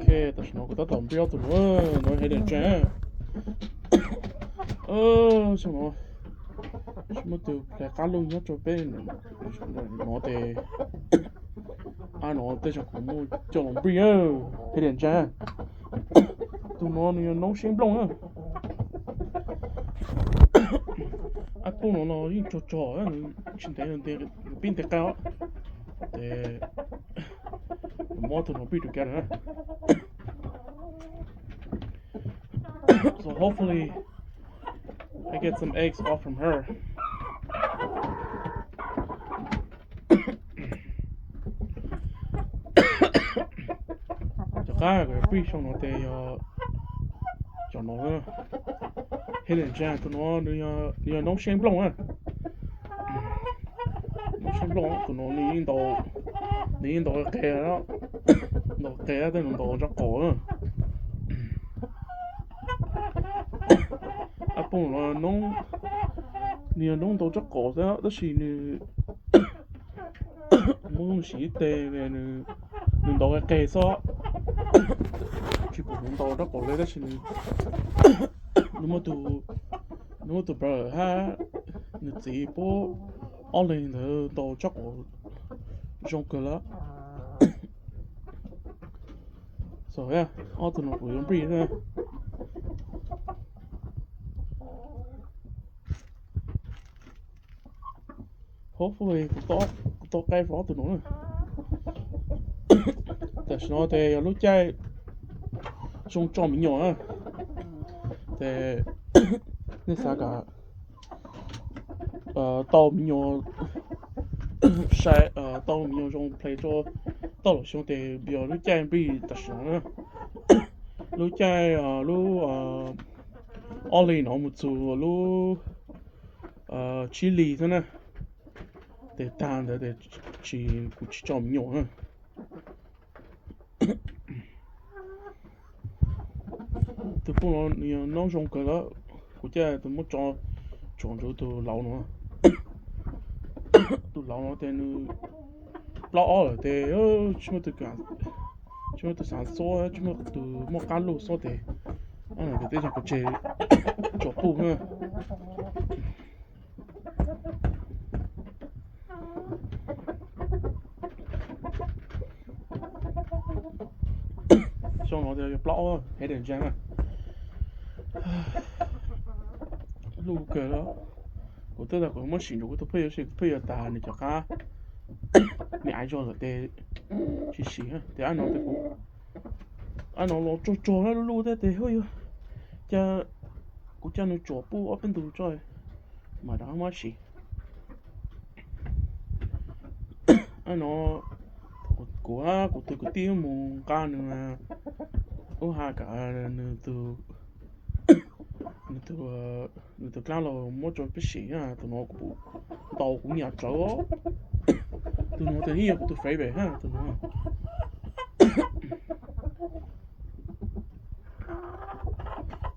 Tam sim no kuv tab tom npaj ob tug no, no Hidden Gem. Xyoo no tsis muaj tus hlais qab luj nyob rau peb no ces, ab no tej zaum kuv muab coj los npaj Hidden Gem. Tus no nws yog noob seeb nplooj na. Ab poj no no yeej tsog tsog, tsis ntev nws pib ntev qab os. Ces kuv muab tus no npaj rau kab na. So hopefully I get some eggs off from her. Cov qab kuv yuav npaj xyoo no ces yog cov no, Hidden Gem. Tus no nws yog noob seeb nplooj na. Noob seeb nplooj tus no nws yeej ntaus, nws yeej ntaus qe, ntaus qe tej nws ntaus tsob qaum. Ab poj no noob, nws yog noob ntaus tsob qaum xwb tab sis nws muab siv ib teg, nws ntaus qe xwb, tsis pom nws ntaus tsob qaum li tab sis nws, nws muaj tus, nws muaj tus brother hab nws txiv pub ob leeg ntawd ntaus tsob qaum zoo kawg lawm. So yeah, ob tug no kuv yuav npaj na. Hopefully kuv tau qab rau ob tug no na. Tam sim no ces yog lub caij zoo tso me nyuam na, ces nej xav kom tau me nyuam, sai, tau me nyuam zoo play rau toj los xyoo ces yog lub caij npaj tam sim no na. Lub caij, lub, ob hlis no mus txug lub tsib hlis xwb na, ces tag ntawd ces tsis, kuv tsis tso me nyuam na. Tus poj no nws yog noob zoo kawg lawm, kuv coj tus muab tso tsuam ntsuv tus laus no. Tus laus no ces nws plaub ob lawm ces tsis muaj tus, tsis muaj tus xav xob, tsis muaj tus muaj qab luj xob ces, ces tej zaum kuv tseg tsuam puj na. Xyoo no yog plaub ob Hidden Gem na. Luj kawg lawm. Kuv twb tas kuv muab sim nrug kuv tus phooj ywg, tus phooj ywg tas nws cov qab, nws aiv zog lawm ces tsis sim. Ces ab no ces kuv, ab no los tsog tsog lub luj thiab ces hu yog, cas kuv coj nws tsuam puj ob peb ntug tso mas rov qab muab sim. Ab no kuv, kuv tus kwv tij mus nqa nws, ub, has kom nws tus, nws tus, nws tus dlaab los muab rau peb sim. Tus no kuv ntaus kuv nyam tsawv. Tus no tes yeej yog kuv tus favorite hab tus no.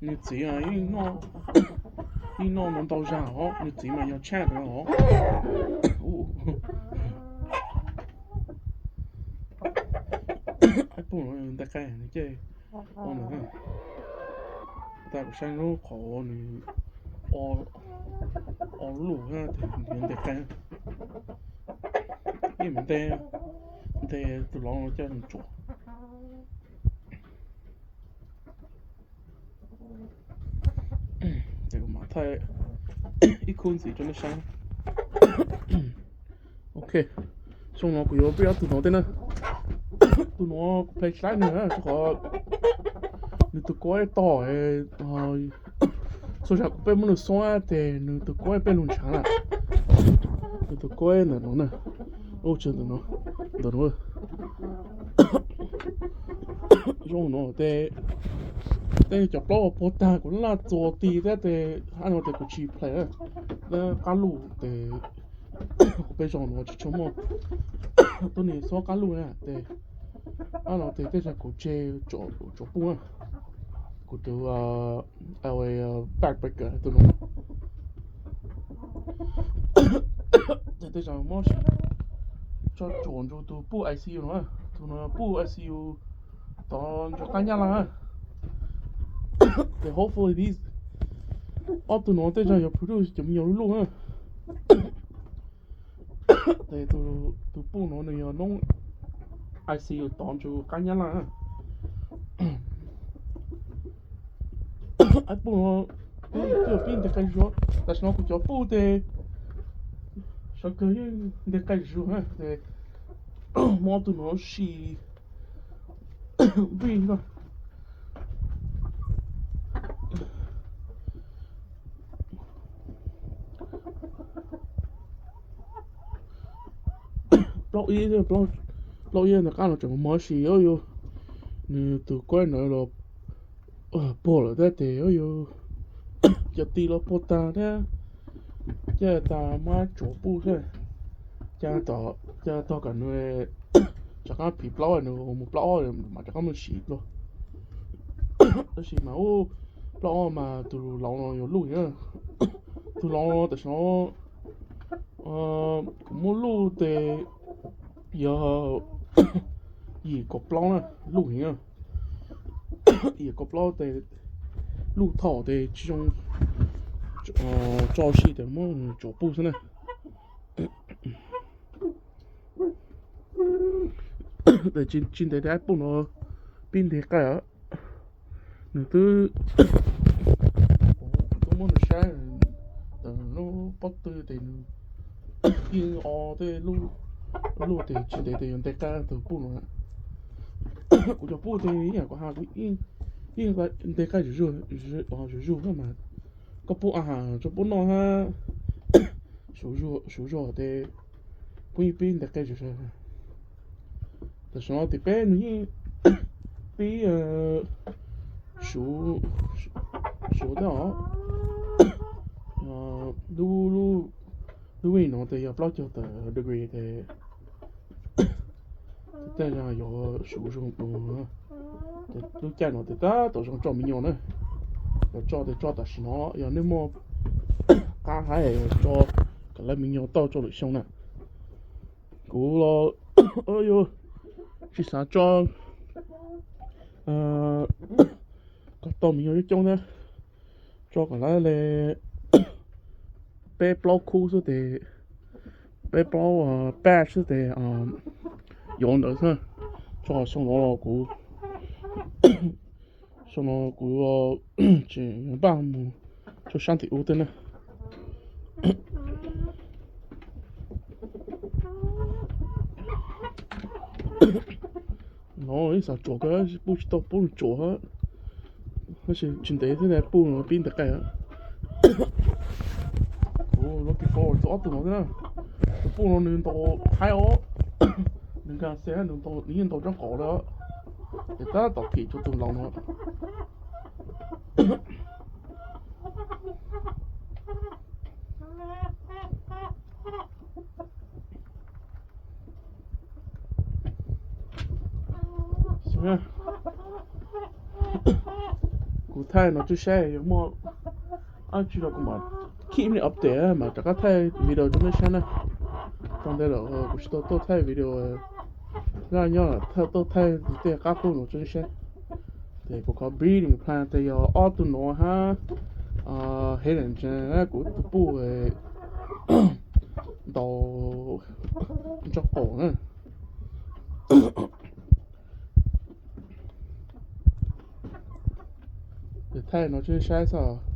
Nws txiv yeej noj ntau ntau zag os, nws txiv mas yog champ no os. Pum ntawm qe nws cia, tas kuv saib lub qhov nws o lub luj tes nws nteg qe, ib mus nteg, nteg tus lov no coj nws tsuam. Ces kuv mam thaij ib khub ntxiv rau nej saib. Ok, xyoo no kuv yuav npaj ob tug no teb na. Tus no kuv play saib nws rau qhov nws tus kuab tog, txhua zaus kuv peb muab nws xuab ces nws tus kuab peb lug ntshaav lawm. Nws tus kuab ntawm no na, ub, tsis ntawm no, ntawm no. Zoo no tes, tej cov plaub puag tag kuv laj txuas ti thiab tes, ab no tes kuv tsis play, qab luj tes, kuv peb zoo no tsis tshua muaj tuab neeg xuab qab luj na tes, ab no tes tej zaum kuv tseg tsuam puj na. Kuv tus backpacker tus no, ces tej zaum muab tso tsuam nrug tus puj I C U no, tus no puj I C U tod ntsuag qab nyab laj. Ces hopefully these, ob tug no tej zaum yuav produce cov me nyuam luj luj na. Ces tus puj no nws yog noob I C U tod ntsuag qab nyab laj. Ib puj no twb yog pib nteg qai zuag, tam sim no kuv cov puj ces sawv kawg yeej nteg qai zuag na. Ces muab ob tug no si npij no. Plaub ib, plaub ib ntawm qab no tseem mos mos si, nws tus kuaib ntawd los puag lawm thiab ces yus cov ti los puag tag thiab. Ces tas muab tsuav puj xwb, ces tog kom nws rov qab phiv plaub, nws mus plaub ob mas rov qab mus siv plaub. Tab sis mas plaub ob mas tus laus no yog luj heev. Tus laus no tam sim no kuv muab luj tes yog yim kaum plaub na, luj heev. Yim kaum plaub tes luj thaum tes tsis zoo tso si tes muab tsuav puj xwb na. Tes tsis ntev tes ib puj no pib nteg qai. Nws twb, twb muab nws saib, lub pob tw tes nws yeej o tej luj tes tsis ntev tes yuav nteg qai tus puj no. Kuv cov puj tes ib yam kuv has kuv yeej nteg qai zuj zuag mas. Koj pub a has rau puj noj hab, suv zog tes puj yeej pib nteg qai zuj zuag. Tam sim no tes peb nws yeej pib suv, suv teb os. Lub, lub vij no tes yog plaub caug tawm degree tes tej zaum yuav suv zog. Lub caij no tes tab tom zoo tso me nyuam na. Yog tso tes tso tam sim no, yog nej muaj qab hab tso kom lawv me nyuam tau tso lwm xyoo na. Kuv los yuav tsis xav tso kom tau me nyuam coob coob thiab, tso kom lawv li peb plaub khub xwb tes, peb plaub batch xwb tes yuav ntawd xwb. Tso xyoo no los kuv, xyoo no kuv tseem npaj mus rau sab ntim ub thiab na. No ib xav tsuam kawg puj tsis tau pub nws tsuam, tab sis tsis ntev thiab puj no pib nteg qai. Kuv looking forward to ob tug no thiab na. Tus puj no nws ntaus haib os, nws nkag xia, nws yeej ntaus tsob qaum lawm, ces tab tom phim rau tus laus no. Kuv thaij no tsis saib yuav muaj dab tsi los kuv mam keep me update mas rov qab thaij video rau nej saib na. Tau ntawd lawm kuv tsis tau tuaj thaij video, nyob nyob tuaj thaij tej qab qub no rau nej saib. Ces kuv qhov breeding plan tes yog ob tug no hab, head and shoulders, kuv tus puj ntaus tsob qaum na. Ces thaij no rau nej saib xwb.